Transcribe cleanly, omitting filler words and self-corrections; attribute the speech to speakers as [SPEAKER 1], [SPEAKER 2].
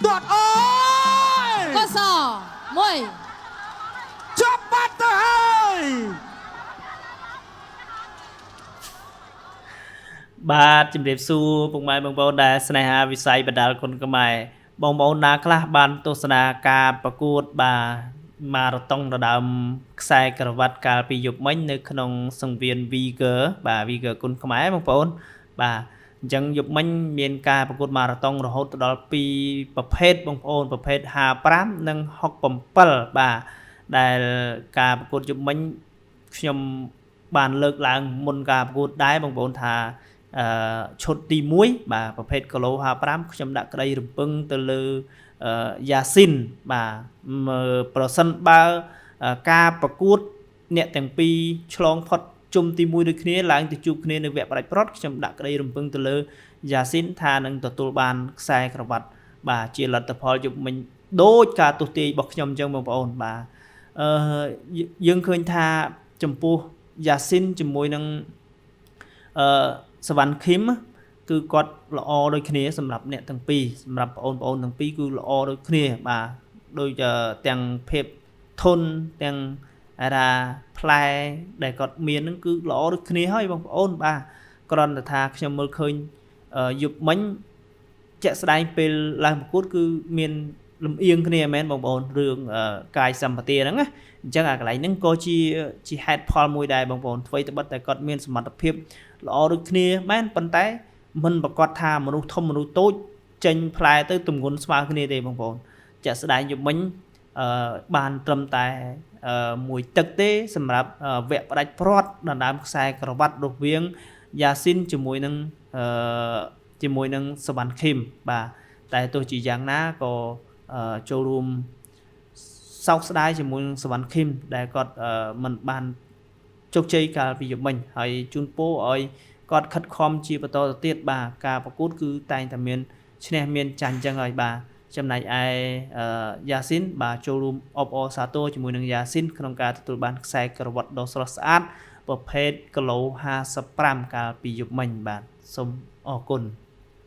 [SPEAKER 1] ទាត់អូយក
[SPEAKER 2] សមួយ
[SPEAKER 1] ជាប់បាត់ទៅហើយ
[SPEAKER 3] បាទជំរាបសួរពុកម៉ែបងប្អូនដែលស្នេហាវិស័យបណ្ដាលគុណខ្មែរបងប្អូនណាខ្លះបានទស្សនាការប្រកួតបាទម៉ារ៉ាតុងដណ្ដើមខ្សែក្រវ៉ាត់កាលពីយប់មិញនៅក្នុងសង្វៀន Viger បាទ Viger គុណខ្មែរបងប្អូនបាទអញ្ចឹងយប់មិញមានការប្រកួតម៉ារ៉ាតុងរហូតដល់2ប្រភេទបងប្អូនប្រភេទ55និង67បាទដែលការប្រកួតយប់មិញខ្ញុំបានលើកឡើងមុនការប្រកួតដែរបងប្អូនថា អឺឈុតទី1បាទប្រភេទគីឡូ55ខ្ញុំដាក់ក្តីរំពឹងទៅលើអឺយ៉ាស៊ីនបាទមើលប្រសិនបើការប្រកួតអ្នកទាំងពីរឆ្លងផុតជុំទី1ដូចគ្នាឡើងទៅជួបគ្នានៅវគ្គផ្ដាច់ព្រាត់ខ្ញុំដាក់ក្តីរំពឹងទៅលើយ៉ាស៊ីនថានឹងទទួលបានខ្សែក្រវ៉ាត់បាទជាលទ្ធផលយប់មិញដូចការទស្សន៍ទាយរបស់ខ្ញុំអញ្ចឹងបងប្អូនបាទអឺយើងឃើញថាចំពោះយ៉ាស៊ីនជាមួយនឹងអឺសវណ្ណឃីមគឺគាត់ល្អដូចគ្នាសម្រាប់អ្នកទាំងពីរសម្រាប់បងប្អូនទាំងពីរគឺល្អដូចគ្នាបាទដូចទាំងភាពធន់ទាំងអារ៉ាផ្លែដែលគាត់មានហ្នឹងគឺល្អដូចគ្នាហើយបងប្អូនបាទគ្រាន់តែថាខ្ញុំមើលឃើញយប់មិញជាក់ស្ដែងពេលឡើងប្រកួតគឺមានលំអៀងគ្នាមែនបងប្អូនរឿងកាយសម្បទាហ្នឹងណាអញ្ចឹងអាកន្លែងហ្នឹងក៏ជាហេតុផលមួយដែរបងប្អូនអ្វីត្បិតតែគាត់មានសមត្ថភាពល្អដូចគ្នាមែនប៉ុន្តែមិនប្រកាសថាមនុស្សធំមនុស្សតូចចេញផ្លែទៅទម្ងន់ស្មើគ្នាទេបងប្អូនជាក់ស្ដែងយប់មិញអឺបានត្រឹមតែមួយទឹកទេសម្រាប់វគ្គផ្ដាច់ព្រាត់ដណ្ដើមខ្សែក្រវ៉ាត់រវាងយ៉ាស៊ីនជាមួយនឹងអឺជាមួយនឹងសវណ្ណឃីមបាទតែទោះជាយ៉ាងណាក៏ចូលរួមសោកស្ដាយជាមួយនឹងសវណ្ណឃីមដែលគាត់មិនបានជោគជ័យកាលពីយប់មិញហើយជូនពរឲ្យគាត់ខិតខំជាបន្តទៅទៀតបាទការប្រកួតគឺតែងតែមានឈ្នះមានចាញ់ចឹងហើយបាទចំណែកឯយ៉ាស៊ីនបាទចូលរួមអបអរសាទរជាមួយនឹងយ៉ាស៊ីនក្នុងការទទួលបានខ្សែក្រវ៉ាត់ដ៏ស្រស់ស្អាតប្រភេទគីឡូ55កាលពីយប់មិញបាទសូមអរគុណ។